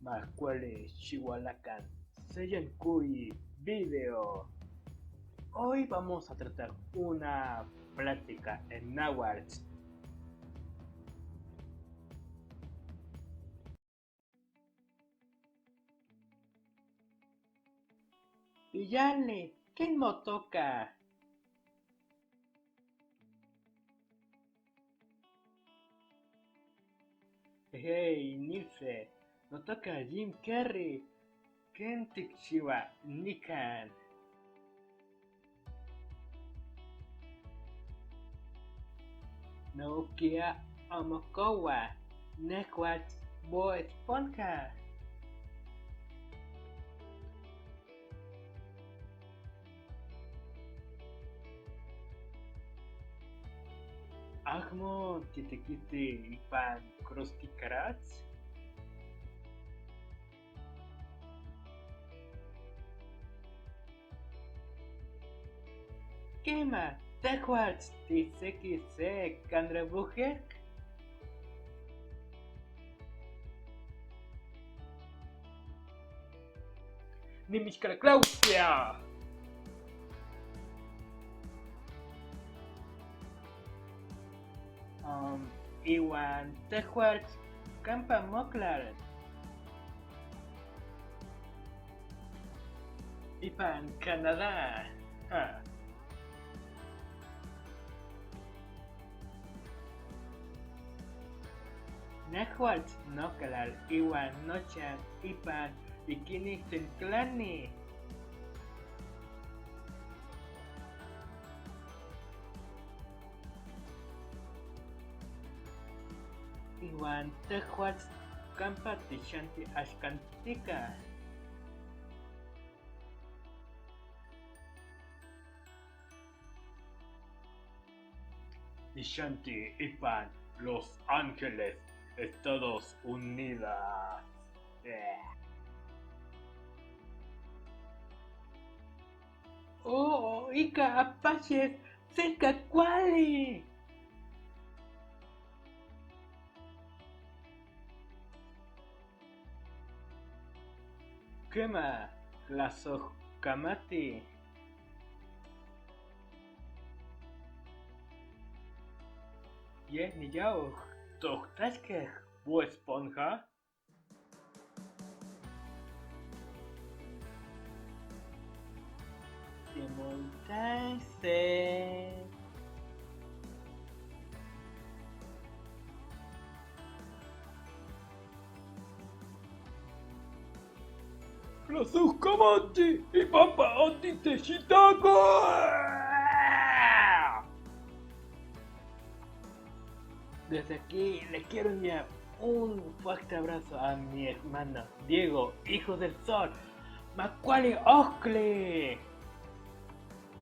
Macuali xihualacan Seyancui Video. Hoy vamos a tratar una plática en náhuatl. Tiyali, ¿quién motoca? Hey, Nilce, notoca Jim Carrey. ¿Ken tikchiua nikan? Nohkia omokoua, nejuatl Bob Esponja. Amo titequiti ipan Krusty Krabs? Quema, tejuatl tijsequi se cangreburger? Nimixcalaclautia. Iuan tejuatl campa motlal. Ipan Canadá. Ah. Nejuatl nocalal iuan nochan ipan Bikini Templani. Iuan tejuatl campa tixanti axkantika. Nixanti ipan Los Ángeles, Estados Unidos. Oh, ika apaches cerca cuali. Quema, tlasojkamati. Yeh niyau tohtaskej Bob Esponja. Timoitase. Tlasojkamati ipampa otitechitaco. Desde aquí le quiero enviar un fuerte abrazo a mi hermano Diego, hijo del sol, Macuali Oxli.